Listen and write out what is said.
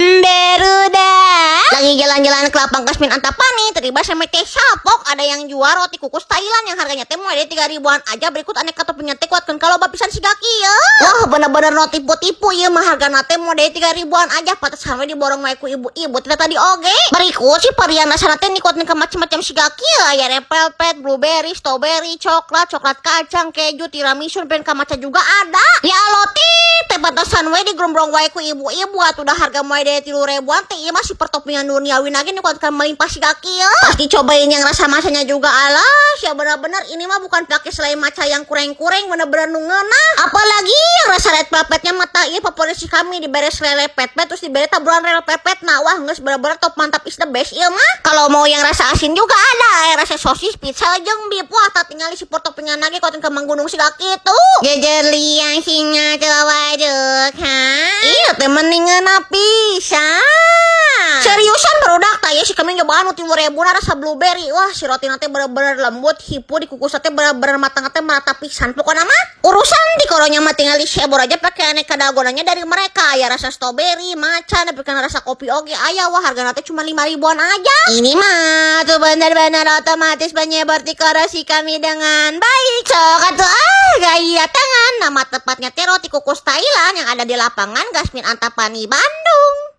Barudak. Lagi jalan-jalan ke lapang Gasmin Antapani, tiba sampai teh sapok ada yang jual roti kukus Thailand yang harganya teh mulai dari 3 ribuan aja, berikut aneka toppingnya teh kuatkan kalau pisan siga kieu. Wah, bener-bener no tipu-tipu ieu mah, hargana teh mulai dari 3 ribuan aja, pantes sampai diborong wae ku ibu-ibu tidak tadi oge. Berikut sih varian rasana teh dikuatkeun ke macam-macam siga kieu, aya red velvet, blueberry, strawberry, coklat, coklat kacang, keju, tiramisu, dan matcha juga ada. Ya roti teh pantesan we digerombrong wae ku ibu-ibu atuh, udah harga mulai dari 3 ribuan teh ieu mah super toppingan duniawi lagi nih kuatkan melimpah siga kieu. Pasti cobain yang rasa matchanya juga, alas ya, bener-bener ini mah bukan pakai selai matcha yang kurang-kurang, bener-bener nu ngeunah. Apalagi yang rasa red velvetnya mata ieu favorit si kami, dibere selai pet terus dibere taburan red velvet. Nah, wah, geus bener-bener top mantap, is the best ieu mah. Kalau mau yang rasa asin juga ada ya, rasa sosis, pizza jeung beef. Wah, tak tinggal si toppingan lagi kuatin ke manggunung siga kitu. Jejer liang singa waduk ha. Iya teh mending ngeunah pisan. Seriusan, barudak, tah si kami nyobaan nu 3 ribu rasa blueberry. Wah, si roti nanti bener-bener lembut, hipu, dikukus teh bener-bener matang teh merata pisan. Pokoknya mah urusan di koronya mah tinggal disebor aja pakai aneka dalgonanya dari mereka. Ya rasa strawberry, matcha, tapi kan rasa kopi oge aya. Wah, harga nanti cuma 5 ribuan aja. Ini mah tuh bener-bener otomatis menyebar di si kami dengan baik. Sok atuh ah, gaya tangan. Nama tepatnya teh roti kukus Thailand yang ada di lapangan Gasmin Antapani, Bandung.